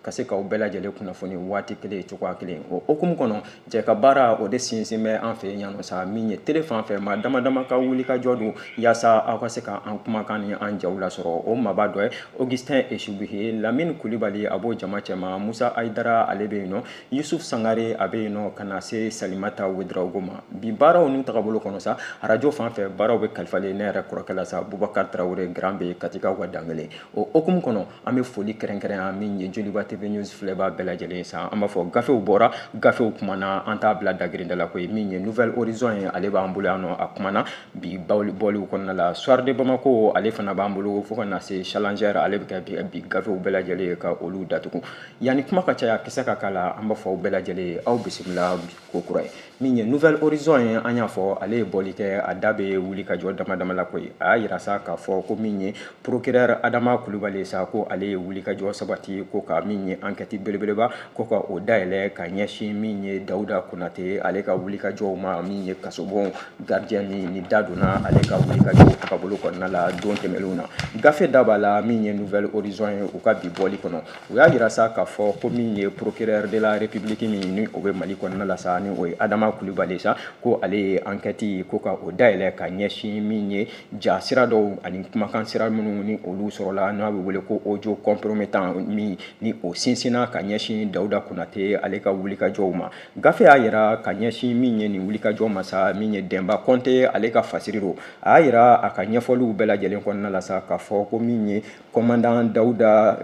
Ka se k'aw bɛɛ lajɛlen kunnafoni waati kelen, cogoya kelen. O hukumu kɔnɔ, jɛ ka baara o de sinsin bɛ an fɛ yan sa. Min ye télé fan fɛ, maa dama dama ka wuli ka jɔ don yaasa aw ka se ka an kumakan ni an jaw lasɔrɔ. O maaba dɔ ye Augustin Esubuhi. Lamini Kulibali, a b'o jama cɛma. Musa Ayidara, ale bɛ yen nɔ. Yusuf Sangare, a bɛ yen nɔ, ka na se Salimata Ouédraogo ma. Bi baaraw n'u tagabolo kɔnɔ sa, arajo fan fɛ, baaraw bɛ kalifalen ne yɛrɛ kɔrɔkɛ la sa, Bubakari Tarawele Grand B, Katikaw ka dankelen. O hukumu kɔnɔ, an bɛ foli kɛrɛnkɛrɛnya min ye Joliba TV News filɛbaa bɛɛ lajɛlen sa. An b'a fɔ gafew bɔra, gafew kumana, an t'a bila dagirinda la koyi. Min ye Nouvel Horizon ye, ale b'an bolo yan nɔ, a kumana bi bɔliw kɔnɔna la. Soir de Bamako, ale fana b'an bolo, fo ka na se Challenger, ale bɛ kɛ bi gafew bɛɛ lajɛlen ye ka olu datugu. Yanni kuma ka caya, kisɛ ka k'a la, an b'a fɔ aw bɛɛ lajɛlen ye, aw bisimila ko kura ye. Min ye Nouvel Horizon ye, an y'a fɔ ale ye bɔli kɛ, a da bɛ wuli ka jɔ dama dama la koyi. A y'a yira sa k'a fɔ ko min ye procureur Adama Kulibali sa, ko ale ye wuli ka jɔ sabati ko ka min ye enquête belebeleba ko ka o dayɛlɛ ka ɲɛsin min ye Dawuda Konate ale ka wuli ka jɔw ma, min ye kasobon gardien min ni da donna ale ka wuli ka jɔw tagabolo kɔnɔna la don tɛmɛnlenw na. Gafe da b'a la. Min ye Nouvel Horizon ye, u ka bi bɔli kɔnɔ, u y'a yira sa k'a fɔ ko min ye procureur de la République min ni o bɛ Mali kɔnɔna la sa, ni o ye Adama Kulibali sa, ko ale ye enquête ko ka o dayɛlɛ ka ɲɛsin min ye ja sira dɔw ani kumakan sira minnu ni olu sɔrɔla, n'a bɛ wele ko audio compromettant, min ni o sinsinna ka ɲɛsin Dawuda Konate ale ka wulikajɔw ma. Gafe y'a yira ka ɲɛsin min ye nin wulikajɔ ma sa, min ye Denba Kɔnte ale ka fasiri don, a y'a yira a ka ɲɛfɔliw bɛɛ lajɛlen kɔnɔna la sa k'a fɔ ko min ye commandant Dawuda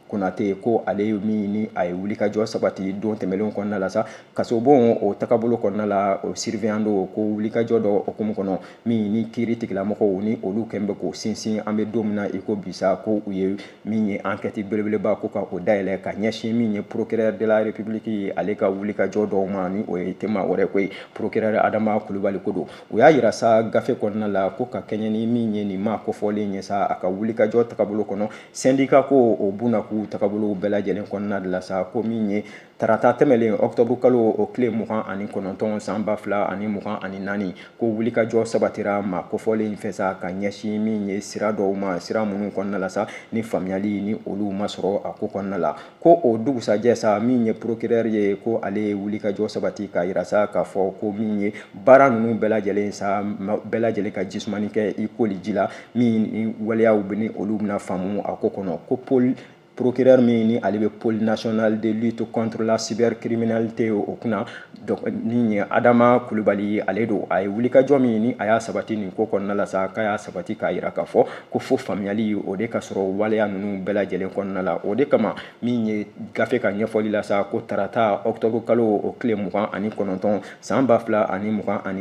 Konate, ko ale min ni a ye wulikajɔ sabati don tɛmɛnlenw kɔnɔna la sa, kasobon o tagabolo kɔnɔna la, o surveillant don, ko wulikajɔ dɔ hukumu kɔnɔ min ni kiiri tigilamɔgɔw ni olu kɛn bɛ k'o sinsin an bɛ don min na i ko bi sa, ko u ye min ye enquête belebeleba ko ka o dayɛlɛ ka ɲɛsin min ye procureur de la République ale ka wulikajɔ dɔw ma, ni o ye tema wɛrɛ koyi, procureur Adama Kulibali ko don. U y'a yira sa gafe kɔnɔna la ko ka kɛɲɛ ni min ye nin maa kofɔlen ye sa, a ka wulikajɔ tagabolo kɔnɔ, syndicat ko o bunakun tagabolo bɛɛ lajɛlen kɔnɔna de la sa, ko min ye tarata tɛmɛlen, octobre kalo o tile 29 san 2024, ko wulikajɔ sabatira maa kofɔlen fɛ sa ka ɲɛsin min ye sira dɔw ma, sira minnu kɔnɔna la sa ni faamuyali ni olu ma sɔrɔ a ko kɔnɔna la. Ko o dugusajɛ sa, min ye procureur ye, ko ale ye wulikajɔ sabati k'a yira sa k'a fɔ ko min ye baara ninnu bɛɛ lajɛlen sa, bɛɛ lajɛlen ka jisumani kɛ i koli ji la, min ni waleyaw ni olu bɛna faamu a ko kɔnɔ. Ko pôle procureur min ni ale bɛ pôle national de lutte contre la cybercriminalité o kunna, donc ni ye Adama Kulibali ale don, a ye wulikajɔ min ni a y'a sabati nin ko kɔnɔna la sa, k'a y'a sabati k'a yira k'a fɔ ko fo faamuyali o de ka sɔrɔ waleya ninnu bɛɛ lajɛlen kɔnɔna la. O de kama, min ye gafe ka ɲɛfɔli la sa, ko tarata octobre kalo o tile 29 san 2024,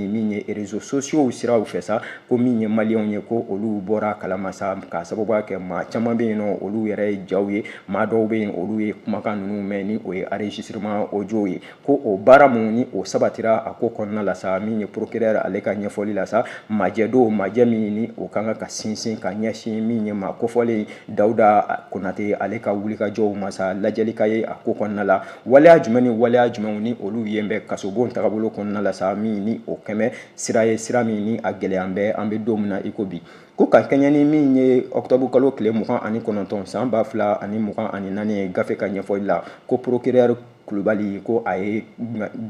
min ye réseaux sociaux siraw fɛ sa, ko min ye maliyɛnw ye, ko olu bɔra kalama sa k'a sababuya kɛ maa caman bɛ yen nɔ, olu yɛrɛ ye jaw ye, maa dɔw bɛ yen, olu ye kumakan ninnu mɛn, ni o ye enregistrement audio ye. Ko o baara mun ni o sabatira a ko kɔnɔna la sa, min ye procureur ale ka ɲɛfɔli la sa, majɛ don, majɛ min ni o kan ka sinsin ka ɲɛsin min ye maa kofɔlen Dawuda Konate ale ka wulikajɔw ma sa, lajɛli ka ye a ko kɔnɔna la, waleya jumɛn ni waleya jumɛnw ni olu ye bɛ kasobon tagabolo kɔnɔna la sa, min ni o kɛmɛ sira ye, sira min ni a gɛlɛya bɛ an bɛ don min na i ko bi. Ko ka kɛɲɛ ni min ye octobre kalo tile 29 san 2024 ye, gafe ka ɲɛfɔli la, ko procureur Kulubali, ko a ye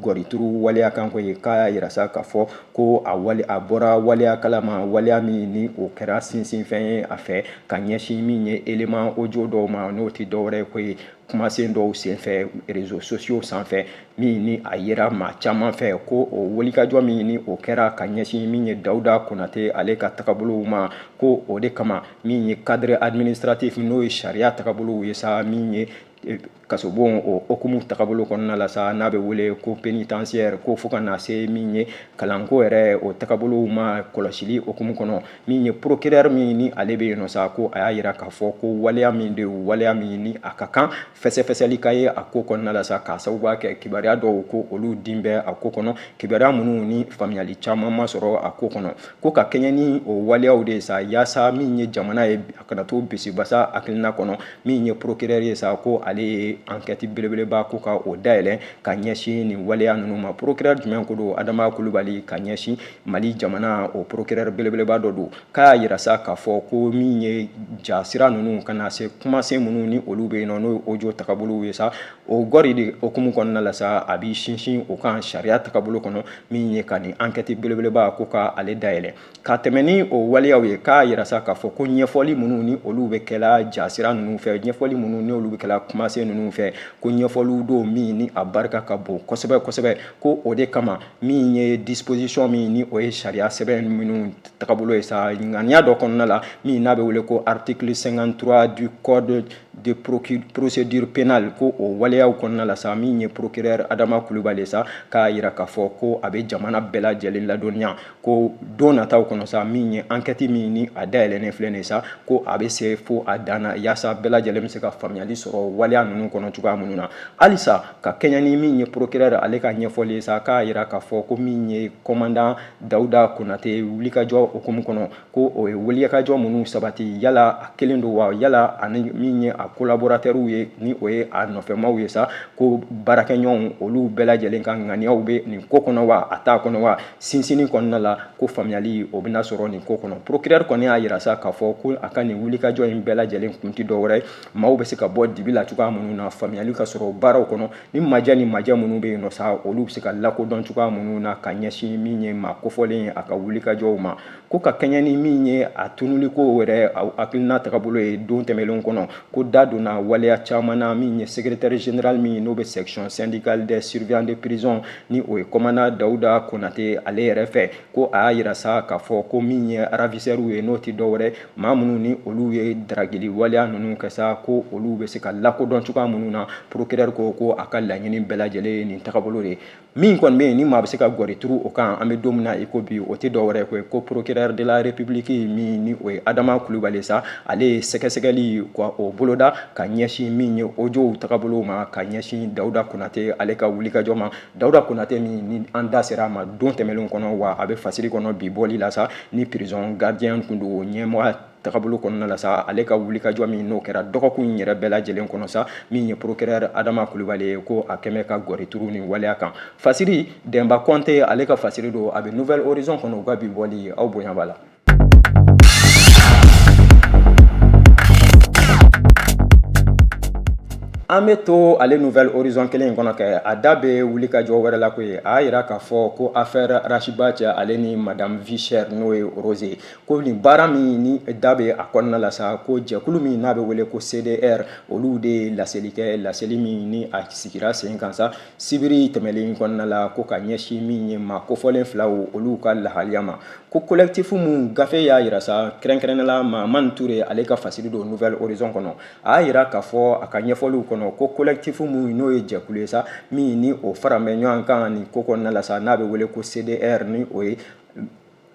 gɔrituru waleya kan ko ye, k'a y'a yira sa k'a fɔ ko a wale a bɔra waleya kalama, waleya min ni o kɛra sinsinfɛn ye a fɛ ka ɲɛsin min ye élément audio dɔw ma, n'o tɛ dɔwɛrɛ ko ye kumasen dɔw senfɛ réseaux sociaux sanfɛ, min ni a yera maa caman fɛ. Ko o wulikajɔ min ni o kɛra ka ɲɛsin min ye Dawuda Konate ale ka tagabolow ma, ko o de kama min ye cadre administratif, n'o ye sariya tagabolow ye sa, min ye kasobon o hukumu tagabolo kɔnɔna la sa, n'a bɛ wele ko pénitentiaire, ko fo ka na se min ye kalanko yɛrɛ o tagabolow ma kɔlɔsili hukumu kɔnɔ, min ye procureur min ni ale bɛ yen nɔ sa, ko a y'a yira k'a fɔ ko waleya min de, waleya min ni a ka kan fɛsɛfɛsɛli ka ye a ko kɔnɔna la sa, k'a sababuya kɛ kibaruya dɔw ko olu din bɛ a ko kɔnɔ, kibaruya minnu ni faamuyali caman ma sɔrɔ a ko kɔnɔ. Ko ka kɛɲɛ ni o waleyaw de ye sa, yaasa min ye jamana ye a kana to bisibasa hakilina kɔnɔ, min ye procureur ye sa, ko ale ye enquête belebeleba ko ka o dayɛlɛ ka ɲɛsin nin waleya ninnu ma. Procureur jumɛn ko don? Adama Kulubali, ka ɲɛsin Mali jamana, o procureur belebeleba dɔ don. K'a y'a yira sa k'a fɔ ko min ye jasira ninnu ka na se kumasen minnu ni olu bɛ yen nɔ, n'o ye audio tagabolow ye sa, o gɔri de hukumu kɔnɔna la sa, a b'i sinsin o kan sariya tagabolo kɔnɔ, min ye ka nin enquête belebeleba ko ka ale dayɛlɛ ka tɛmɛ ni o waleyaw ye. K'a yira sa k'a fɔ ko ɲɛfɔli minnu ni olu bɛ kɛla jasira ninnu fɛ, ɲɛfɔli minnu ni olu bɛ kɛla kumasen ninnu fɛ, ko ɲɛfɔliw don min ni a barika ka bon kosɛbɛ kosɛbɛ. Ko o de kama, min ye disposition min ni o ye sariya sɛbɛn minnu tagabolo ye sa, ŋaniya dɔ kɔnɔna la min n'a bɛ wele ko article 53 du code de procédure pénale, ko o waleyaw kɔnɔna la sa, min ye procureur Adama Kulubali sa, k'a yira k'a fɔ ko a bɛ jamana bɛɛ lajɛlen ladɔnniya ko don nataw kɔnɔ sa, min ye enquête min ni a dayɛlɛnnen filɛ nin ye sa, ko a bɛ se fo a dan na, yaasa bɛɛ lajɛlen bɛ se ka faamuyali sɔrɔ waleya ninnu kɔnɔ cogoya minnu na. Halisa ka kɛɲɛ ni min ye procureur ale ka ɲɛfɔli ye sa, k'a yira k'a fɔ ko min ye commandant Dawuda Konate wulikajɔ hukumu kɔnɔ, ko o ye wulikajɔ minnu sabati, yala a kelen don wa, yala ani min ye a collaborateurs ye, ni o ye a nɔfɛmaw ye sa, ko baarakɛɲɔgɔnw olu bɛɛ lajɛlen ka ŋaniyaw bɛ nin ko kɔnɔ wa, a t'a kɔnɔ wa, sinsinni kɔnɔna la, ko faamuyali o bɛna sɔrɔ nin ko kɔnɔ. Procureur kɔni y'a yira sa k'a fɔ ko a ka nin wulikajɔ in bɛɛ lajɛlen kun tɛ dɔwɛrɛ ye, maaw bɛ se ka bɔ dibi la cogoya minnu na, faamuyali ka sɔrɔ baaraw kɔnɔ, ni majɛ ni majɛ minnu bɛ yen nɔ sa, olu bɛ se ka lakodɔn cogoya minnu na, ka ɲɛsin min ye maa kofɔlen ye a ka wulikajɔw ma. Ko ka kɛɲɛ ni min ye a tunuliko yɛrɛ hakilina tagabolo ye don tɛmɛnlenw kɔnɔ, ko da donna waleya caman na, min ye secrétaire général min n'o bɛ section syndicale des surveillants de prison, ni o ye commandant Dawuda Konate ale yɛrɛ fɛ, ko a y'a yira sa k'a fɔ ko min ye ravisseurs ye, n'o tɛ dɔwɛrɛ maa minnu ni olu ye daragili waleya ninnu kɛ sa, ko olu bɛ se ka lakodɔn cogoya minnu na. Procureur ko ko a ka laɲini bɛɛ lajɛlen ye nin tagabolo de ye. Min kɔni bɛ yen ni maa bɛ se ka gɔri turu o kan, an bɛ don min na i ko bi, o tɛ dɔwɛrɛ ye ko procureur de la République min ni o ye Adama Kulubali sa, ale ye sɛgɛsɛgɛli ka o boloda ka ɲɛsin min ye audiow tagabolo ma, ka ɲɛsin Dawuda Konate ale ka wulikajɔ ma. Dawuda Konate min ni an da sera a ma don tɛmɛnlenw kɔnɔ, wa a bɛ fasiri kɔnɔ bi bɔli la sa, ni prison gardien tun don ɲɛmɔgɔya tagabolo kɔnɔna la sa, ale ka wulikajɔ min n'o kɛra dɔgɔkun in yɛrɛ bɛɛ lajɛlen kɔnɔ sa, min ye procureur Adama Kulubali ye, ko a kɛmɛ ka gɔri turu nin waleya kan. Fasiri Denba Kɔnte ale ka fasiri don, a bɛ Nouvel Horizon kɔnɔ, u ka bi bɔli, aw bonya b'a la. An bɛ to ale Nouvel Horizon kelen in kɔnɔ kɛ, a da bɛ wulikajɔ wɛrɛ la ko ye a y'a yira k'a fɔ ko affaire Ras Bath ale ni madame Vie Chère, n'o ye Rose ye, ko nin baara min ni da bɛ a kɔnɔna la sa, ko jɛkulu min n'a bɛ wele ko CDR, olu de ye laseli kɛ, laseli min ni a sigira sen kan sa sibiri tɛmɛlen kɔnɔna la, ko ka ɲɛsin min ye maa kofɔlen filaw olu ka lahaliya ma. Ko collectif mun gafe y'a yira sa, kɛrɛnkɛrɛnnenya la Mahamani Ture ale ka fasiri don Nouvel Horizon kɔnɔ, a y'a yira k'a fɔ a ka ɲɛfɔliw kɔnɔ ko collectif mun n'o ye jɛkulu ye sa, min ni o fara bɛ ɲɔgɔn kan nin ko kɔnɔna la sa, n'a bɛ wele ko CDR, ni o ye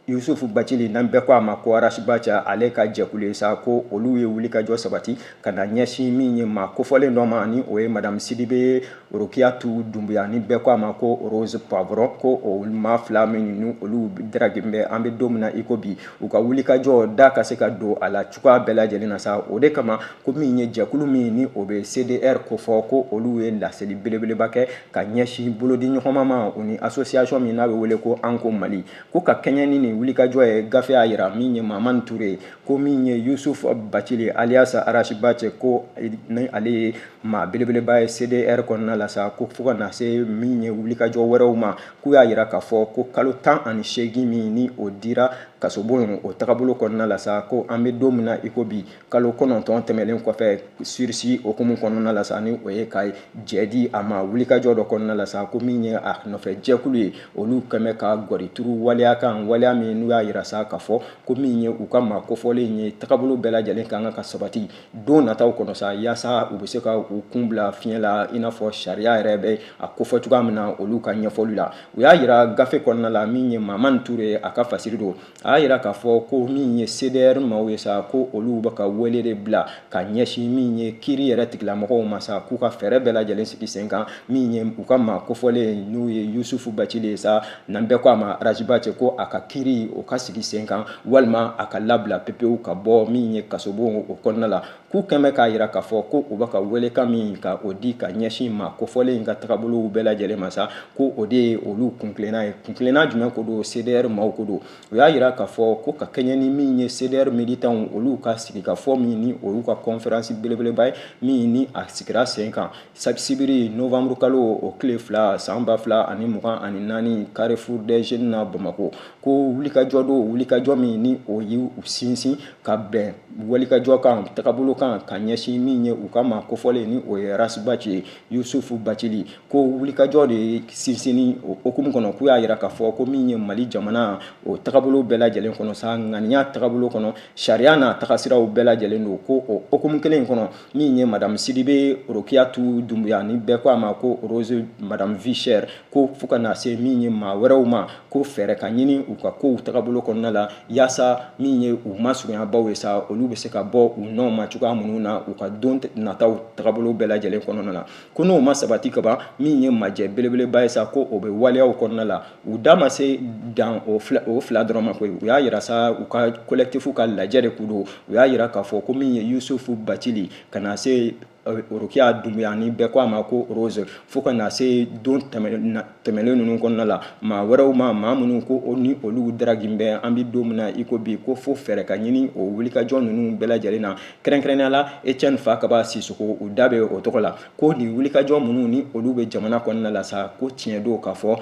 Yusufu Bacili, n'an bɛɛ ko a ma ko Ras Bath ale ka jɛkulu ye sa, ko olu ye wulikajɔ sabati ka na ɲɛsin min ye maa kofɔlen dɔ ma, ni o ye madame Sidibe Rokiyatu Dunbuya, ni bɛɛ ko a ma ko Rose Poivron. Ko o maa fila min olu daraki bɛ, an bɛ don min na i ko bi, u ka wulikajɔ da ka se ka don a la cogoya bɛɛ lajɛlen na sa. O de kama ko min ye jɛkulu min ni o bɛ CDR kofɔ, ko olu ye laseli belebeleba kɛ ka ɲɛsin bolodiɲɔgɔnma ma u ni association min n'a bɛ wele ko Anko Mali. Ko ka kɛɲɛ ni nin wulikajɔ ye, gafe y'a yira min ye Mahamani Ture, ko min ye Yusuf Bacili alias Ras Bath, ko ni ale ye maa belebeleba ye CDR kɔnɔna la sa, ko fo ka na se min ye wulikajɔ wɛrɛw ma, k'u y'a yira k'a fɔ ko kalo 18 min ni o dira kasobon o tagabolo kɔnɔna la sa, ko an bɛ don min na i ko bi, kalo 9 tɛmɛnen kɔfɛ sursis hukumu kɔnɔna la sa, ni o ye ka jɛ di a ma wulikajɔ dɔ kɔnɔna la sa, ko min ye a nɔfɛ jɛkulu ye, olu kɛmɛ ka gɔri turu waleya kan, waleya min n'u y'a yira sa k'a fɔ ko min ye u ka maa kofɔlen ye tagabolo bɛɛ lajɛlen ka kan ka sabati don nataw kɔnɔ sa, yaasa u bɛ se ka u kun bila fiɲɛ la i n'a fɔ sariya yɛrɛ bɛ a kofɔ cogoya min na olu ka ɲɛfɔli la. U y'a yira gafe kɔnɔna la, min ye Mahamani Ture a ka fasiri don, a y'a yira k'a fɔ ko min ye CDR maaw ye sa, ko olu bɛ ka wele de bila ka ɲɛsin min ye kiiri yɛrɛ tigilamɔgɔw ma sa, k'u ka fɛɛrɛ bɛɛ lajɛlen sigi sen kan, min ye u ka maa kofɔlen n'o ye Yusufu Bacili ye sa, n'an bɛɛ ko a ma Ras Bath, ko a ka kiiri kiiri o ka sigi sen kan walima a ka labila pepewu ka bɔ min ye kasobon o kɔnɔna la. K'u kɛn bɛ k'a yira k'a fɔ ko u bɛ ka welekan min ka o di ka ɲɛsin maa kofɔlen in ka tagabolow bɛɛ lajɛlen ma sa, ko o de ye olu kuntilenna ye. Kuntilenna jumɛn ko don? CDR maaw ko don. U y'a yira k'a fɔ ko ka kɛɲɛ ni min ye CDR militants olu ka sigikafɔ min ni o y'u ka conférence belebeleba ye min ni a sigira sen kan sibiri novembre kalo o tile 2 san 2024 Carrefour des Jeunes na Bamakɔ, ko wulikajɔ don, wulikajɔ min ni o y'u sinsin ka bɛn walikajɔ kan tagabolo kan ka ɲɛsin min ye u ka maa kofɔlen ni o ye Ras Bath ye, Yusufu Bacili, ko wulikajɔ de sinsinni o hukumu kɔnɔ. K'u y'a yira k'a fɔ ko min ye Mali jamana o tagabolo bɛɛ lajɛlen kɔnɔ sa, ŋaniya tagabolo kɔnɔ, sariya n'a tagasiraw bɛɛ lajɛlen don. Ko o hukumu kelen in kɔnɔ, min ye madame Sidibe Orokiyatu Dunbuya ni bɛɛ ko a ma ko Rose madame vie chère, ko fo ka na se min ye maa wɛrɛw ma, ko fɛɛrɛ ka ɲini u ka kow tagabolo kɔnɔna la yaasa min ye u masurunyabaw ye sa, olu bɛ se ka bɔ u nɔ ma cogoya minnu na u ka don nataw tagabolo bɛɛ lajɛlen kɔnɔna la. Ko n'o ma sabati kaban, min ye majɛ belebeleba ye sa, ko o bɛ waleyaw kɔnɔna la. U da ma se dan o fila dɔrɔn ma koyi. U y'a yira sa, u ka collectif ka lajɛ de kun don. U y'a yira k'a fɔ ko min ye Yusufu Bacili ka na se Orokiya Dunbuya ni bɛɛ ko a ma ko Rose, fo ka na se don tɛmɛnen ninnu kɔnɔna la maa wɛrɛw ma, maa minnu ko ni olu daragin bɛ an bɛ don min na i ko bi, ko fo fɛɛrɛ ka ɲini o wulikajɔ ninnu bɛɛ lajɛlen na, kɛrɛnkɛrɛnnenya la Etienne Fakaba Sisoko, u da bɛ o tɔgɔ la. Ko nin wulikajɔ minnu ni olu bɛ jamana kɔnɔna la sa, ko tiɲɛ don k'a fɔ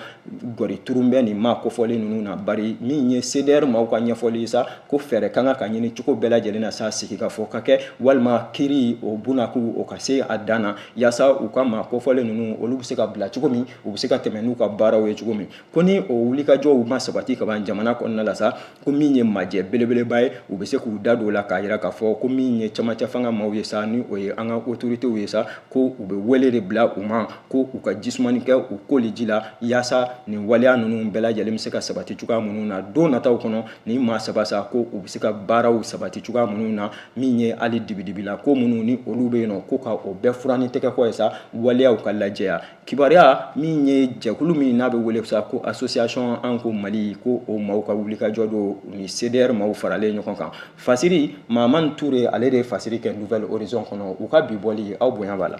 gɔri turun bɛ nin maa kofɔlen ninnu na, bari min ye CDR maaw ka ɲɛfɔli ye sa, ko fɛɛrɛ ka kan ka ɲini cogo bɛɛ lajɛlen na sa, sigikafɔ ka kɛ walima kiiri o bunakun o ka se a dan na, yaasa u ka maa kofɔlen ninnu olu bɛ se ka bila cogo min, u bɛ se ka tɛmɛ n'u ka baaraw ye cogo min. Ko ni o wulikajɔw ma sabati ka ban jamana kɔnɔna la sa, ko min ye majɛ belebeleba ye, u bɛ se k'u da don o la k'a yira k'a fɔ ko min ye camancɛ fanga maaw ye sa, ni o ye an ka autorités ye sa, ko u bɛ wele de bila u ma ko u ka jisumani kɛ u koli ji la, yaasa nin waleya ninnu bɛɛ lajɛlen bɛ se ka sabati cogoya minnu na don nataw kɔnɔ. Nin maa saba sa, ko u bɛ se ka baaraw sabati cogoya minnu na, min ye hali dibidibila ko minnu ni olu bɛ yen nɔ, ko ka o bɛɛ furan ni tɛgɛ kɔ ye sa, waleyaw ka lajɛya. Kibaruya min ye jɛkulu min n'a bɛ wele sa ko association an ko Mali, ko o maaw ka wulikajɔ don ni CDR maaw faralen ɲɔgɔn kan. Fasiri Mahamani Ture, ale de ye fasiri kɛ Nouvel Horizon kɔnɔ. U ka bi bɔli, aw bonya b'a la.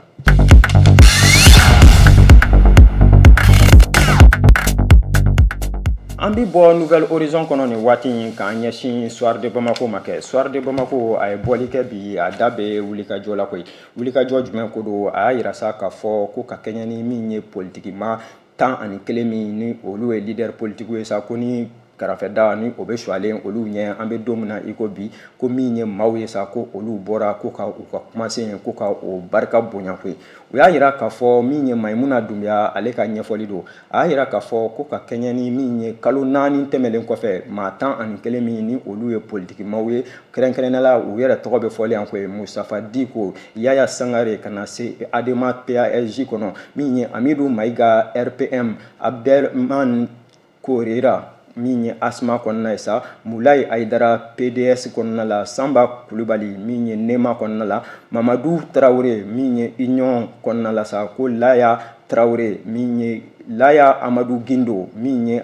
An bɛ bɔ Nouvel Horizon kɔnɔ nin waati in k'an ɲɛsin Soir de Bamako ma kɛ. Soir de Bamako, a ye bɔli kɛ bi, a da bɛ wulikajɔ la koyi. Wulikajɔ jumɛn ko don? A y'a yira sa k'a fɔ ko ka kɛɲɛ ni min ye politikima 11 min ni olu ye leader politique ye sa, ko ni karafɛda ni o bɛ sualen olu ɲɛ an bɛ don min na i ko bi, ko min ye maaw ye sa, ko olu bɔra ko ka u ka kumasen ko ka o barika bonya koyi. U y'a yira k'a fɔ min ye Mayimuna Dunbiya, ale ka ɲɛfɔli don. A y'a yira k'a fɔ ko ka kɛɲɛ ni min ye kalo 4 tɛmɛlen kɔfɛ, maa 11 min ni olu ye politikimaw ye, kɛrɛnkɛrɛnnenya la u yɛrɛ tɔgɔ bɛ fɔlen yan koyi, Mustafa Diko, Yaya Sangare, ka na se Adema PASJ kɔnɔ, min ye Amidu Mayiga RPM, Abderrahmane Korera min ye ASMA kɔnɔna ye sa, Mulayi Ayidara PDS kɔnɔna la, Sanba Kulubali min ye NEMA kɔnɔna la, Mamadu Tarawele min ye Union kɔnɔna la sa, ko Laya Tarawele min ye Laya Amadu Gindo min ye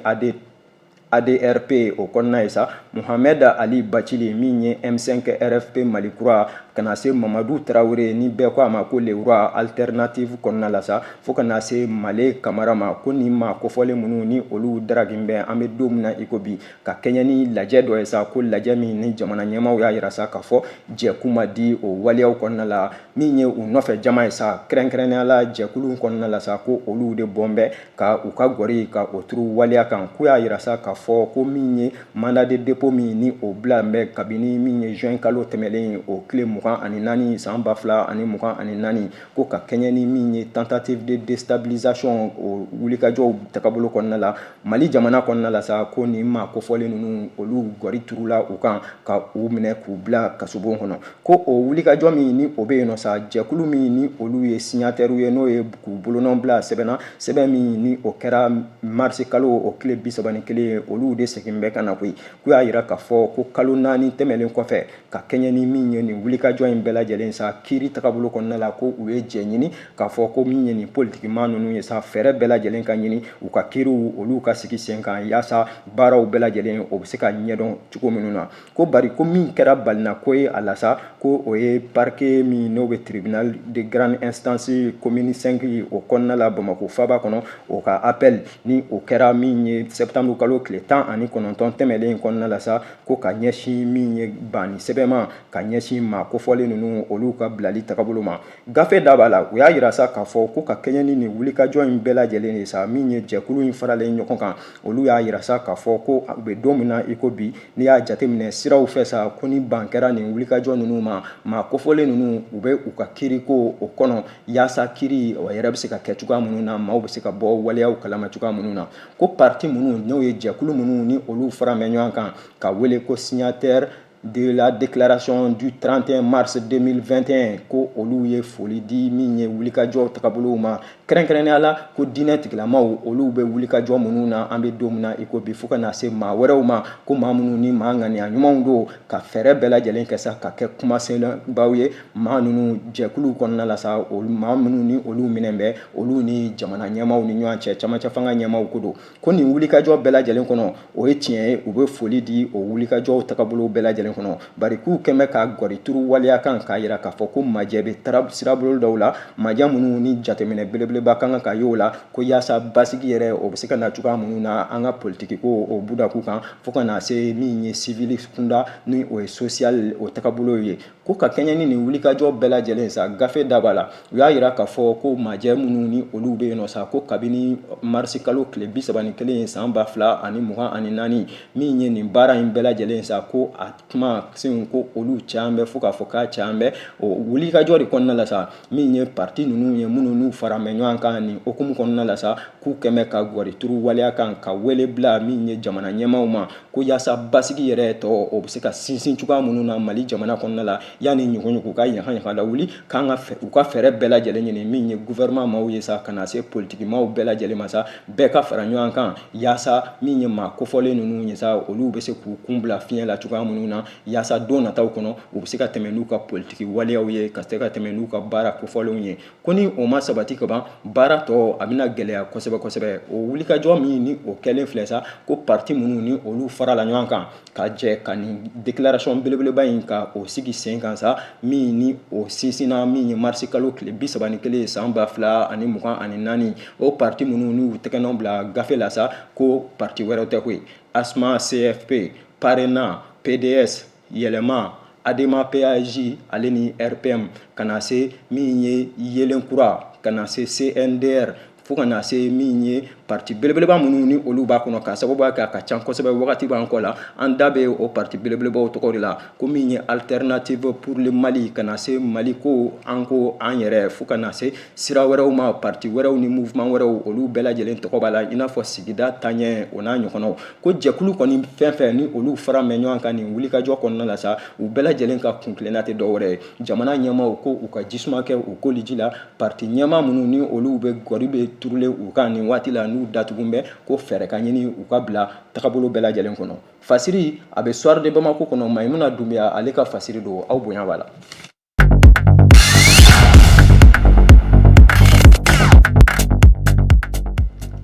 ADRP o kɔnɔna ye sa, Mohamed Ali Bacili min ye M5 RFP Mali kura, ka na se Mamadu Tarawele ni bɛɛ ko a ma ko le roi alternative kɔnɔna la sa, fo ka na se Male Kamara ma, ko nin maa kofɔlen minnu ni olu daragin bɛ an bɛ don min na i ko bi, ka kɛɲɛ ni lajɛ dɔ ye sa, ko lajɛ min ni jamana ɲɛmaaw y'a yira sa k'a fɔ jɛkun ma di o waleyaw kɔnɔna la, min ye u nɔfɛ jama ye sa, kɛrɛnkɛrɛnnenya la jɛkulu kɔnɔna la sa, ko olu de bɔn bɛ ka u ka gɔri ka o turu waleya kan. K'u y'a yira sa k'a fɔ ko min ye mandat de dépôt min ni o bila bɛ kabini min ye juin kalo tɛmɛlen o tile 24 san 2024, ko ka kɛɲɛ ni min ye tentative de déstabilisation o wulikajɔw tagabolo kɔnɔna la Mali jamana kɔnɔna la sa, ko nin maa kofɔlen ninnu olu gɔri turula u kan ka u minɛ k'u bila kasobon kɔnɔ. Ko o wulikajɔ min ni o bɛ yen nɔ sa, jɛkulu min ni olu ye signataires ye, n'o ye k'u bolonɔ bila sɛbɛn na, sɛbɛn min ni o kɛra marisi kalo o tile 31 ye, olu de segin bɛ ka na koyi. K'u y'a yira k'a fɔ ko kalo 4 tɛmɛlen kɔfɛ ka kɛɲɛ ni min ye nin wulikajɔ in bɛɛ lajɛlen sa kiiri tagabolo kɔnɔna la, ko u ye jɛ ɲini k'a fɔ ko min ye nin politikimaa ninnu ye sa, fɛɛrɛ bɛɛ lajɛlen ka ɲini u ka kiiriw olu ka sigi sen kan yaasa baaraw bɛɛ lajɛlen o bɛ se ka ɲɛdɔn cogo minnu na. Ko bari ko min kɛra balinako ye a la sa, ko o ye parquet min n'o bɛ tribunal de grande instance commune 5 o kɔnɔna la Bamakɔ faaba kɔnɔ, o ka appel ni o kɛra min ye septembre kalo tile 19 tɛmɛlen kɔnɔna la sa, ko ka ɲɛsin min ye banni sɛbɛn ma ka ɲɛsin maa kofɔlen ninnu olu ka bilali tagabolo ma. Gafe da b'a la, u y'a yira sa k'a fɔ ko ka kɛɲɛ ni nin wulikajɔ in bɛɛ lajɛlen ye sa, min ye jɛkulu in faralen ɲɔgɔn kan, olu y'a yira sa k'a fɔ ko u bɛ don min na i ko bi, n'i y'a jateminɛ siraw fɛ sa, ko ni ban kɛra nin wulikajɔ ninnu ma, maa kofɔlen ninnu u bɛ u ka kiiriko o kɔnɔ yaasa kiiri o yɛrɛ bɛ se ka kɛ cogoya minnu na, maaw bɛ se ka bɔ waleyaw kalama cogoya minnu na. Ko parti minnu n'o ye jɛkulu minnu ni olu fara bɛ ɲɔgɔn kan ka wele ko signataire de la déclaration du 31 mars 2021, ko olu ye foli di min ye wulikajɔ tagabolow ma, kɛrɛnkɛrɛnnenya la ko diinɛ tigilamaw olu bɛ wulikajɔ minnu na an bɛ don min na i ko bi, fo ka na se maa wɛrɛw ma, ko maa minnu ni maa ŋaniya ɲumanw don ka fɛɛrɛ bɛɛ lajɛlen kɛ sa ka kɛ kumasenbaw ye maa ninnu jɛkuluw kɔnɔna la sa, olu maa minnu ni olu minɛ bɛ olu ni jamana ɲɛmaaw ni ɲɔgɔn cɛ, camancɛ fanga ɲɛmaaw ko don. Ko nin wulikajɔ bɛɛ lajɛlen kɔnɔ, o ye tiɲɛ ye, u bɛ foli di o wulikajɔw tagabolo bɛɛ lajɛlen kɔnɔ, bari k'u kɛn bɛ ka gɔri turu waleya kan k'a yira k'a fɔ ko majɛ bɛ sirabolo dɔw la, majɛ minnu ni jateminɛ belebeleba ka kan ka y'o la, ko yaasa basigi yɛrɛ o bɛ se ka na cogoya minnu na an ka politiki ko o budaku kan, fo ka na se min ye sivili kunda ni o ye social o tagabolo ye. Ko ka kɛɲɛ ni nin wulikajɔ bɛɛ lajɛlen sa, gafe da b'a la, u y'a yira k'a fɔ ko majɛ minnu ni olu bɛ yen nɔ sa, ko kabini marisi kalo tile 31 san 2024, min ye nin baara in bɛɛ lajɛlen sa, ko a kuma senw ko olu caman bɛ, fo k'a fɔ k'a caman bɛ o wulikajɔ de kɔnɔna la sa, min ye parti ninnu ye minnu n'u fara bɛ ɲɔgɔn kan nin hukumu kɔnɔna la sa, k'u kɛn bɛ ka gɔri turu waleya kan ka wele bila min ye jamana ɲɛmaaw ma, ko yaasa basigi yɛrɛ tɔ o bɛ se ka sinsin cogoya minnu na Mali jamana kɔnɔna la, yanni ɲuguɲugu ka ɲaga lawuli, k'an ka u ka fɛɛrɛ bɛɛ lajɛlen ɲini min ye gouvernement maaw ye sa, ka na se politiki maaw bɛɛ lajɛlen ma sa, bɛɛ ka fara ɲɔgɔn kan yaasa min ye maa kofɔlen ninnu ye sa, olu bɛ se k'u kun bila fiɲɛ la cogoya minnu na, yaasa don nataw kɔnɔ u bɛ se ka tɛmɛ n'u ka politiki waleyaw ye, ka se ka tɛmɛ n'u ka baara kofɔlenw ye. Ko ni o ma sabati ka ban, baara tɔ a bɛna gɛlɛya kosɛbɛ kosɛbɛ. O wulikajɔ min ni o kɛlen filɛ sa, ko parti minnu ni olu farala ɲɔgɔn kan ka jɛ ka nin déclaration belebeleba in ka o sigi sen kan sa, min ni o sinsinna min ye marisi kalo tile 31 san 2024, o parti minnu n'u tɛgɛnɔ bila gafe la sa, ko parti wɛrɛw tɛ koyi, ASMA, CFP, PARENA, PDS, Yɛlɛma, ADEMA PAJ ale ni RPM, ka na se min ye Yelen Kura, ka na se CNDR, fo ka na se min ye parti belebeleba minnu ni olu b'a kɔnɔ, k'a sababuya kɛ a ka ca kosɛbɛ, wagati b'an kɔ la, an da bɛ o parti belebelebaw tɔgɔ de la, ko min ye Alternative pour le Mali, ka na se Mali ko an ko an yɛrɛ, fo ka na se sira wɛrɛw ma, parti wɛrɛw ni mouvement wɛrɛw, olu bɛɛ lajɛlen tɔgɔ b'a la, i n'a fɔ Sigida Taaɲɛ o n'a ɲɔgɔnnaw. Ko jɛkulu kɔni fɛn fɛn ni olu fara mɛn ɲɔgɔn kan nin wulikajɔ kɔnɔna la sa, u bɛɛ lajɛlen ka kuntilenna tɛ dɔwɛrɛ ye, jamana ɲɛmaaw ko u ka jisuma kɛ u koliji la, parti ɲɛmaa minnu ni olu bɛ gɔri bɛ turulen u kan nin waati la, n'u datugu bɛ, ko fɛɛrɛ ka ɲini u ka bila tagabolo bɛɛ lajɛlen kɔnɔ. Fasiri a bɛ Soir de Bamako kɔnɔ, Mayimuna Dunbiya ale ka fasiri don, aw bonya b'a la.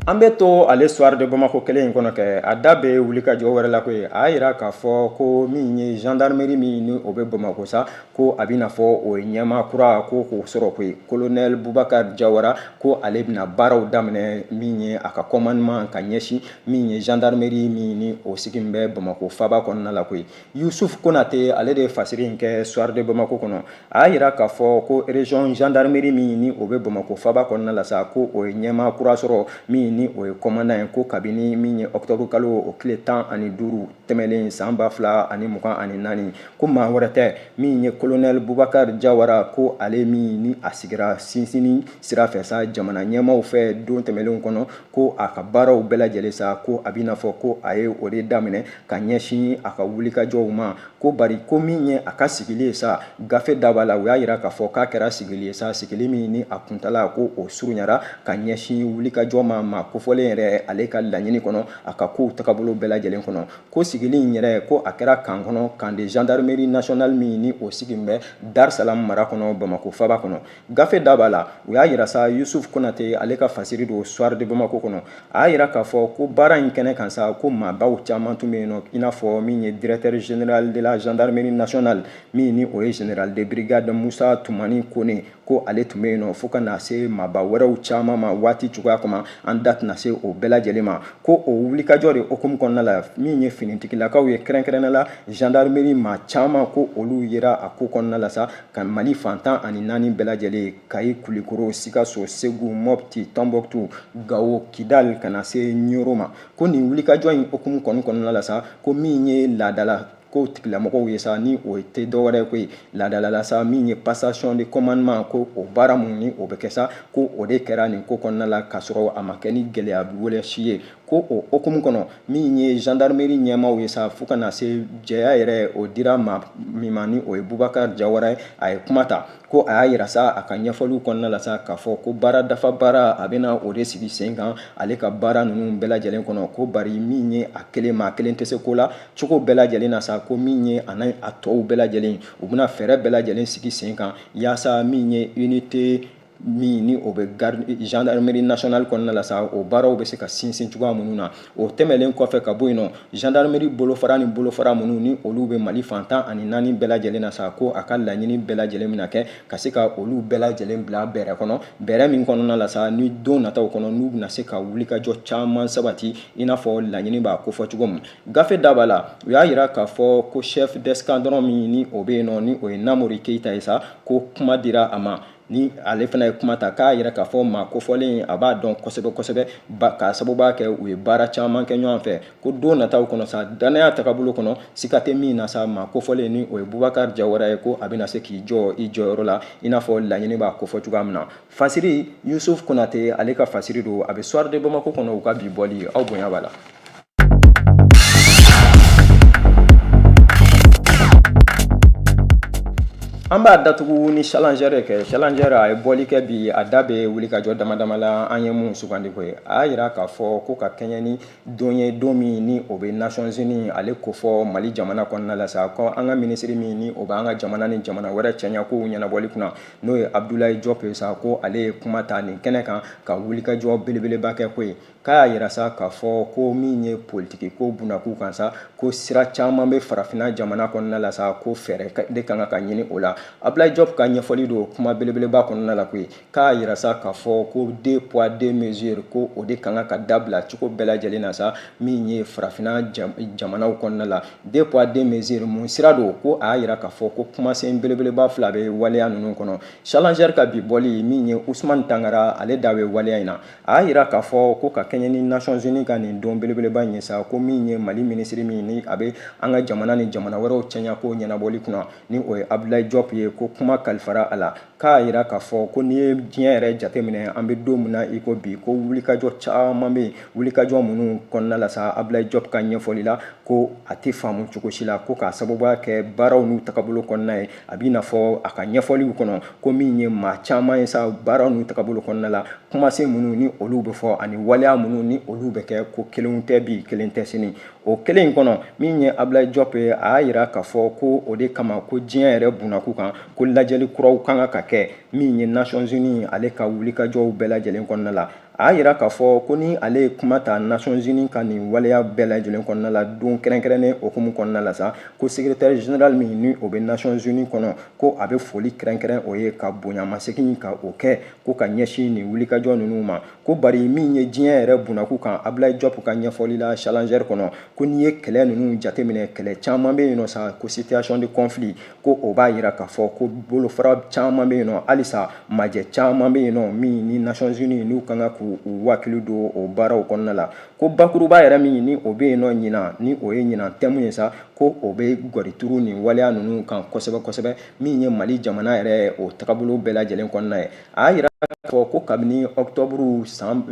An bɛ to ale Soir de Bamako kelen in kɔnɔ kɛ, a da bɛ wulikajɔ wɛrɛ la koyi. A y'a yira k'a fɔ ko min ye gendarmerie min ni o bɛ Bamakɔ sa, ko a bɛna fɔ o ye ɲɛmaa kura ko k'o sɔrɔ koyi, colonel Bubakar Jawara, ko ale bɛna baaraw daminɛ min ye a ka commandement ka ɲɛsin min ye gendarmerie min ni o sigilen bɛ Bamakɔ faaba kɔnɔna la koyi. Yusuf Konate ale de ye fasiri in kɛ Soir de Bamako kɔnɔ. A y'a yira k'a fɔ ko région gendarmerie min ni o bɛ Bamakɔ faaba kɔnɔna la sa, ko o ye ɲɛmaa kura sɔrɔ min ni o ye commandant ye, ko kabini min ye octobre kalo o tile 15 tɛmɛnen san 2024, ko maa wɛrɛ tɛ min ye colonel Bubakar Jawara, ko ale min ni a sigira sinsinni sira fɛ sa jamana ɲɛmaaw fɛ don tɛmɛnlenw kɔnɔ, ko a ka baaraw bɛɛ lajɛlen sa, ko a bɛna fɔ ko a ye o de daminɛ ka ɲɛsin a ka wulikajɔw ma. Ko bari ko min ye a ka sigili ye sa, gafe da b'a la, u y'a yira k'a fɔ k'a kɛra sigili ye sa, sigili min ni a kuntala ko o surunyara ka ɲɛsin wulikajɔ ma maa maa kofɔlen yɛrɛ ale ka laɲini kɔnɔ, a ka kow tagabolo bɛɛ lajɛlen kɔnɔ. Ko sigili in yɛrɛ, ko a kɛra camp kɔnɔ, camp de gendarmerie nationale min ni o sigilen bɛ Dar Salam mara kɔnɔ, Bamakɔ faba kɔnɔ. Gafe da b'a la, u y'a yira sa, Yusuf Konate ale ka fasiri don Soir de Bamako kɔnɔ. A y'a yira k'a fɔ ko baara in kɛnɛ kan sa, ko maabaw caman tun bɛ yen nɔ, i n'a fɔ min ye directeur général de la gendarmerie nationale min ni o ye général de brigade Musa Tumani Kone, ko ale tun bɛ yen nɔ, fo ka na se maaba wɛrɛw caman ma. Waati cogoya kama, an da tɛna se o bɛɛ lajɛlen ma. Ko o wulikajɔ de hukumu kɔnɔna la, min ye finitigilakaw ye, kɛrɛnkɛrɛnnenya la gendarmerie maa caman, ko olu yera a ko kɔnɔna la sa, ka Mali fan 14 bɛɛ lajɛlen, Kayi, Kulikoro, Sikaso, Segu, Mopti, Tombouctou, Gawo, Kidal, ka na se Ɲoro ma. Ko nin wulikajɔ in hukumu kɔni kɔnɔna la sa, ko min ye laadala ko tigilamɔgɔw ye sa, ni o tɛ dɔwɛrɛ koyi, laadala la sa, min ye passation de commandement, ko o baara mun ni o bɛ kɛ sa, ko o de kɛra nin ko kɔnɔna la, k'a sɔrɔ a ma kɛ ni gɛlɛya wɛrɛ si ye. Ko o hukumu kɔnɔ, min ye gendarmerie ɲɛmaaw ye sa, fo ka na se jɛya yɛrɛ o dira maa min ma, ni o ye Bubakari Jawara ye, a ye kuma ta. Ko a y'a yira sa a ka ɲɛfɔliw kɔnɔna la sa, k'a fɔ ko baara dafa baara, a bɛna o de sigi sen kan ale ka baara ninnu bɛɛ lajɛlen kɔnɔ. Ko bari min ye a kelen, maa kelen tɛ se ko la cogo bɛɛ lajɛlen na sa, ko min ye a n'a a tɔw bɛɛ lajɛlen, u bɛna fɛɛrɛ bɛɛ lajɛlen sigi sen kan yaasa min ye unité min ni o bɛ garde gendarmerie nationale kɔnɔna la sa, o baaraw bɛ se ka sinsin cogoya minnu na. O tɛmɛlen kɔfɛ ka bɔ yen nɔ, gendarmerie bolofara ni bolofara minnu ni olu bɛ Mali fan 14 bɛɛ lajɛlen na sa, ko a ka laɲini bɛɛ lajɛlen bɛna kɛ ka se ka olu bɛɛ lajɛlen bila bɛrɛ kɔnɔ, bɛrɛ min kɔnɔna la sa, ni don nataw kɔnɔ n'u bɛna se ka wulikajɔ caman sabati i n'a fɔ laɲini b'a kofɔ cogo min. Gafe da b'a la, u y'a yira k'a fɔ ko chef d'escadron min ni o bɛ yen nɔ, ni o ye Namori Keyita ye sa, ko kuma dira a ma, ni ale fana ye kuma ta, k'a yira k'a fɔ maa kofɔlen a b'a dɔn kosɛbɛ kosɛbɛ, k'a sababuya kɛ u ye baara caman kɛ ɲɔgɔn fɛ. Ko don nataw kɔnɔ sa, dannaya tagabolo kɔnɔ, sika tɛ min na sa, maa kofɔlen ni o ye Bubakari Jawara ye, ko a bɛna se k'i jɔ i jɔyɔrɔ la i n'a fɔ laɲini b'a kofɔ cogoya min na. Fasiri Yusuf Konate ale ka fasiri don, a bɛ Soir de Bamako kɔnɔ, u ka bi bɔli, aw bonya b'a la. An b'a datugu ni Challenger kɛ. Challenger a ye bɔli kɛ bi, a da bɛ wulikajɔ dama dama la an ye mun sugandi koyi. A y'a yira k'a fɔ ko ka kɛɲɛ ni don ye, don min ni o bɛ Nations Unies ale kofɔ Mali jamana kɔnɔna la sa, ko an ka minisiri min ni o bɛ an ka jamana ni jamana wɛrɛ cɛɲa kow ɲɛnabɔli kunna, n'o ye Abdoulaye Diop ye sa, ko ale ye kuma ta nin kɛnɛ kan ka wulikajɔ belebeleba kɛ koyi. K'a y'a yira sa k'a fɔ ko min ye politiki ko bunakun kan sa, ko sira caman bɛ farafinna jamana kɔnɔna la sa, ko fɛɛrɛ de kan ka ɲini o la. Abdoulaye Diop ka ɲɛfɔli don kuma belebeleba kɔnɔna la koyi. K'a yira sa k'a fɔ ko deux poids deux mesures, ko o de kan ka dabila cogo bɛɛ lajɛlen na sa, min ye farafinna jamanaw kɔnɔna la. Deux poids deux mesures, mun sira don? Ko a y'a yira k'a fɔ ko kumasen belebeleba fila bɛ waleya ninnu kɔnɔ. Challenger ka bi bɔli, min ye Usumani Tangara ale da bɛ waleya in na. A y'a yira k'a fɔ ko ka kɛɲɛ ni Nations Unies ka nin don belebeleba in ye sa, ko min ye Mali minisiri min ni a bɛ an ka jamana ni jamana wɛrɛw cɛɲa ko ɲɛnabɔli kunna, ni o ye Abdoulaye Diop ye, ko kuma kalifara a la. K'a yira k'a fɔ ko n'i ye diɲɛ yɛrɛ jateminɛ, an bɛ don min na i ko bi, ko wulikajɔ caman bɛ yen, wulikajɔ minnu kɔnɔna la sa, Abdoulaye Diop ka ɲɛfɔli la, ko a tɛ faamu cogo si la, ko k'a sababuya kɛ baaraw n'u tagabolo kɔnɔna ye. A b'i n'a fɔ a ka ɲɛfɔliw kɔnɔ, ko min ye maa caman ye sa, baaraw n'u tagabolo kɔnɔna la, kumasen minnu ni olu bɛ fɔ ani waleya minnu ni olu bɛ kɛ, ko kelenw tɛ bi, kelen tɛ sini. O kelen in kɔnɔ, min ye Abdoulaye Diop ye, a y'a yira k'a fɔ ko o de kama ko diɲɛ yɛrɛ bunakun kan, ko lajɛli kuraw kan ka kɛ min ye Nations Unies ale ka wulikajɔw bɛɛ lajɛlen kɔnɔna la. A y'a yira k'a fɔ ko ni ale ye kuma ta Nations Unies ka nin waleya bɛɛ lajɛlen kɔnɔna la, don kɛrɛnkɛrɛnnen hukumu kɔnɔna la sa, ko secrétaire général min ni o bɛ Nations Unies kɔnɔ, ko a bɛ foli kɛrɛnkɛrɛn o ye, ka bonyamasegin ka o kɛ, ko ka ɲɛsin nin wulikajɔ ninnu ma. Ko bari min ye diɲɛ yɛrɛ bunakun kan, Abdoulaye Diop ka ɲɛfɔli la Challenger kɔnɔ, ko n'i ye kɛlɛ ninnu jateminɛ, kɛlɛ caman bɛ yen nɔ sa, ko situation de conflit, ko o b'a yira k'a fɔ ko bolofara caman bɛ yen nɔ halisa, majɛ caman bɛ yen nɔ min ni Nations Unies n'u kan ka k'u hakili don o baaraw kɔnɔna la. Ko bakuruba yɛrɛ min ni o bɛ yen nɔ ɲinan, ni o ye ɲinan thème ye sa, ko o bɛ gɔrituru nin waleya ninnu kan kosɛbɛ kosɛbɛ, min ye Mali jamana yɛrɛ o tagabolo bɛɛ lajɛlen kɔnɔna ye. A y'a yira Fɔ ko kabini ɔkutɔburu san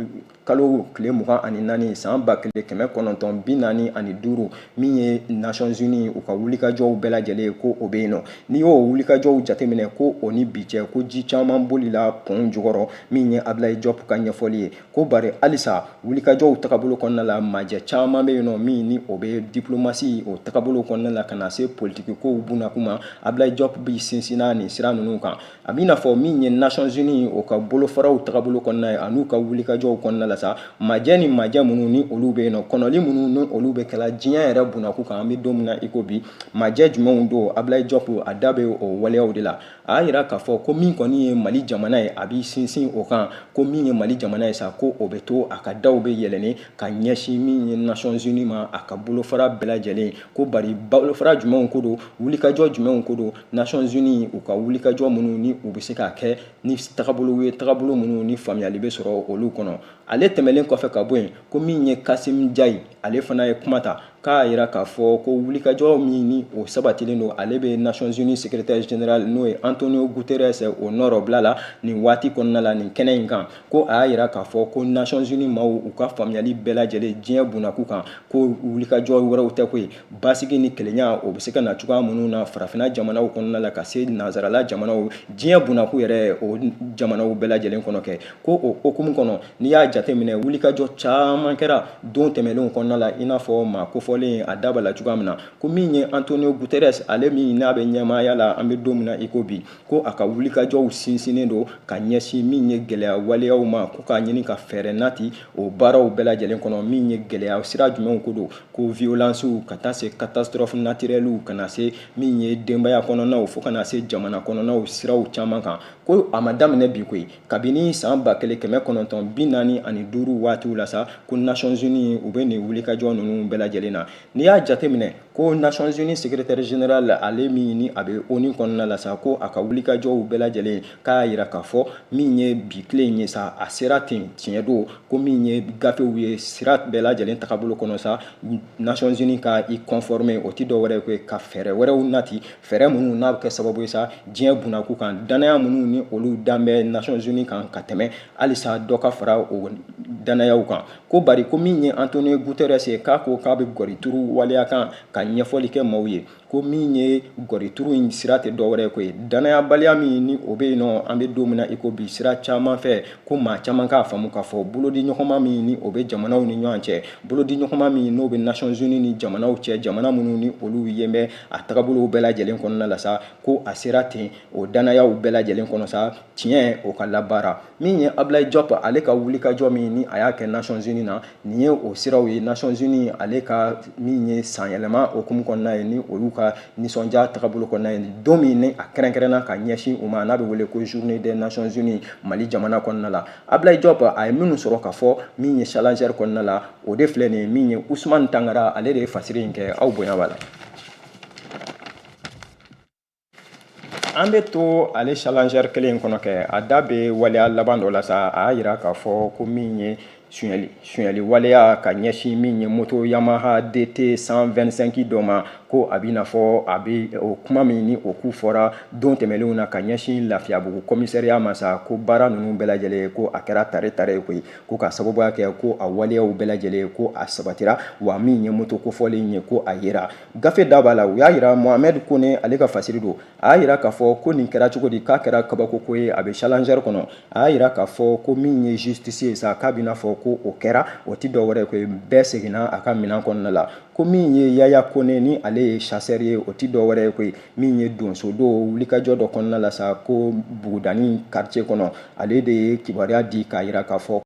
kalo tile 24 san 1945, min ye Nations Unies u ka wulikajɔw bɛɛ lajɛlen ko o bɛ yen nɔ, n'i y'o wulikajɔw jateminɛ ko o ni bi cɛ, ko ji caman bolila pɔn jukɔrɔ. Min ye Ablaye Diop ka ɲɛfɔli ye, ko bari halisa wulikajɔw tagabolo kɔnɔna la, majɛ caman bɛ yen nɔ min ni o bɛ diplomasi o tagabolo kɔnɔna la ka na se politiki kow bunakun ma. Ablaye Diop b'i sinsinna nin sira ninnu kan. A b'i n'a fɔ min ye Nations Unies o ka bolofaraw tagabolo kɔnɔna ye an'u ka wulikajɔw kɔnɔna la sa, majɛ ni majɛ minnu ni olu bɛ yen nɔ, kɔnɔli minnu ni olu bɛ kɛla diɲɛ yɛrɛ bunakun kan an bɛ don min na i ko bi, majɛ jumɛnw don? Ablaye Diop a da bɛ o waleyaw de la. A y'a jira k'a fɔ ko min kɔni ye Mali jamana ye, a b'i sinsin o kan, ko min ye Mali jamana ye sa, ko o bɛ to a ka daw bɛ yɛlɛnnen ka ɲɛsin min ye Nations Unies ma, a ka bolofara bɛɛ lajɛlen. Ko bari bolofara jumɛnw ko don, wulikajɔ jumɛnw ko don? Nations Unies u ka wulikajɔ minnu ni u bɛ se k'a kɛ ni tagabolo ye, tagabolo minnu ni faamuyali bɛ sɔrɔ olu kɔnɔ. Ale tɛmɛlen kɔfɛ ka bɔ yen, ko min ye Kasim Jayi, ale fana ye kuma ta k'a jira k'a fɔ ko wulikajɔ min ni o sabatilen don, ale bɛ Nations Unies secrétaire général n'o ye Antonio Guterres o nɔrɔbila la nin waati kɔnɔna la nin kɛnɛ in kan. Ko a y'a jira k'a fɔ ko Nations Unies maaw u ka faamuyali bɛɛ lajɛlen diɲɛ bunakun kan, ko wulikajɔ wɛrɛw tɛ koyi, basigi ni kelenya o bɛ se ka na cogoya minnu na farafinna jamanaw kɔnɔna la ka se nansarala jamanaw, diɲɛ bunakun yɛrɛ o jamanaw bɛɛ lajɛlen kɔnɔ kɛ. Ko o hukumu kɔnɔ, n'i y'a jateminɛ, wulikajɔ caman kɛra don tɛmɛnlenw kɔnɔna la, i n'a fɔ maa kofɔlen a da b'a la cogoya min na, ko min ye Antonio Guterres, ale min n'a bɛ ɲɛmaaya la an bɛ don min na i ko bi, ko a ka wulikajɔw sinsinnen don ka ɲɛsin min ye gɛlɛya waleyaw ma, ko k'a ɲini ka fɛɛrɛ nati o baaraw bɛɛ lajɛlen kɔnɔ. Min ye gɛlɛya sira jumɛnw ko don? Ko violencew ka taa se catastrophe naturellew, ka na se min ye denbaya kɔnɔnaw, fo ka na se jamana kɔnɔnaw siraw caman kan. Ko a ma daminɛ bi koyi, kabini san 1945 waatiw la sa, ko Nations Unies u bɛ nin wulikajɔ ninnu bɛɛ lajɛlen na. N'i y'a jateminɛ ko Nations Unies secrétaire général, ale min ni a bɛ ONU kɔnɔna la sa, ko a ka wulikajɔw bɛɛ lajɛlen k'a jira k'a fɔ min ye bi tile in ye sa, a sera ten tiɲɛ don, ko min ye gafew ye sira bɛɛ lajɛlen tagabolo kɔnɔ sa, Nations Unies ka i conformer, o tɛ dɔwɛrɛ ye ka fɛɛrɛ wɛrɛw nati, fɛɛrɛ minnu n'a bɛ kɛ sababu ye sa diɲɛ bunakun kan, danaya minnu ni olu dan bɛ Nations Unies kan ka tɛmɛ, halisa dɔ ka fara o danayaw kan. Ko bari ko min ye Antonio Guterres ye, k'a ko k'a bɛ gɔrituru waleya kan ka ɲɛfɔli kɛ maaw ye, ko min ye gɔrituru in sira tɛ dɔwɛrɛ ko ye danayabaliya min ni o bɛ yen nɔ an bɛ don min na i ko bi sira caman fɛ, ko maa caman k'a faamu k'a fɔ bolodi ɲɔgɔnma min ni o bɛ jamanaw ni ɲɔgɔn cɛ, bolodi ɲɔgɔnma min n'o bɛ Nations Unies ni jamanaw cɛ, jamana minnu ni olu yen bɛ a tagabolow bɛɛ lajɛlen kɔnɔna la sa, ko a sera ten o danayaw bɛɛ lajɛlen kɔnɔ sa, tiɲɛ o ka labaara. Min ye Ablaye Diop, ale ka wulikajɔ min ni a y'a kɛ Nations Unies na, nin ye o siraw ye. Nations Unies ale ka min ye sanyɛlɛma hukumu kɔnɔna ye ni olu ka nisɔndiya tagabolo kɔnɔna ye, don min ni a kɛrɛnkɛrɛnna ka ɲɛsin u ma, n'a bɛ wele ko Journée des Nations Unies Mali jamana kɔnɔna la, Ablaye Diop a ye minnu sɔrɔ ka fɔ min ye Challenger kɔnɔna la, o de filɛ nin ye. Min ye Usumani Tangara, ale de ye fasiri in kɛ. Aw bonya b'a la. An bɛ to ale Challenger kelen in kɔnɔ kɛ, a da bɛ waleya laban dɔ la sa. A y'a jira k'a fɔ ko min ye sonyali waleya ka ɲɛsin min ye moto Yamaha DT 125 dɔ ma, ko a b'i n'a fɔ a bɛ o kuma min ni o ku fɔra don tɛmɛnlenw na ka ɲɛsin Lafiyabugu commissariat ma sa, ko baara ninnu bɛɛ lajɛlen ko a kɛra tare tare koyi, ko ka sababuya kɛ ko a waleyaw bɛɛ lajɛlen ko a sabatira, wa min ye moto kofɔlen ye ko a yera. Gafe da b'a la, u y'a jira Mohamed Kone, ale ka fasiri don. A y'a jira k'a fɔ ko nin kɛra cogo di, k'a kɛra kabako ko ye, a bɛ Challenger kɔnɔ. A y'a jira k'a fɔ ko min ye justice ye sa, k'a b'i n'a fɔ ko o kɛra, o tɛ dɔwɛrɛ ko ye, bɛɛ seginna a ka minɛn kɔnɔna la. Ko min ye Yaya Kone ni ale ye chasseur ye, o tɛ dɔwɛrɛ ye koyi, min ye donso don wulikajɔ dɔ kɔnɔna la sa, ko Bugudani quartier kɔnɔ, ale de ye kibaruya di k'a jira k'a fɔ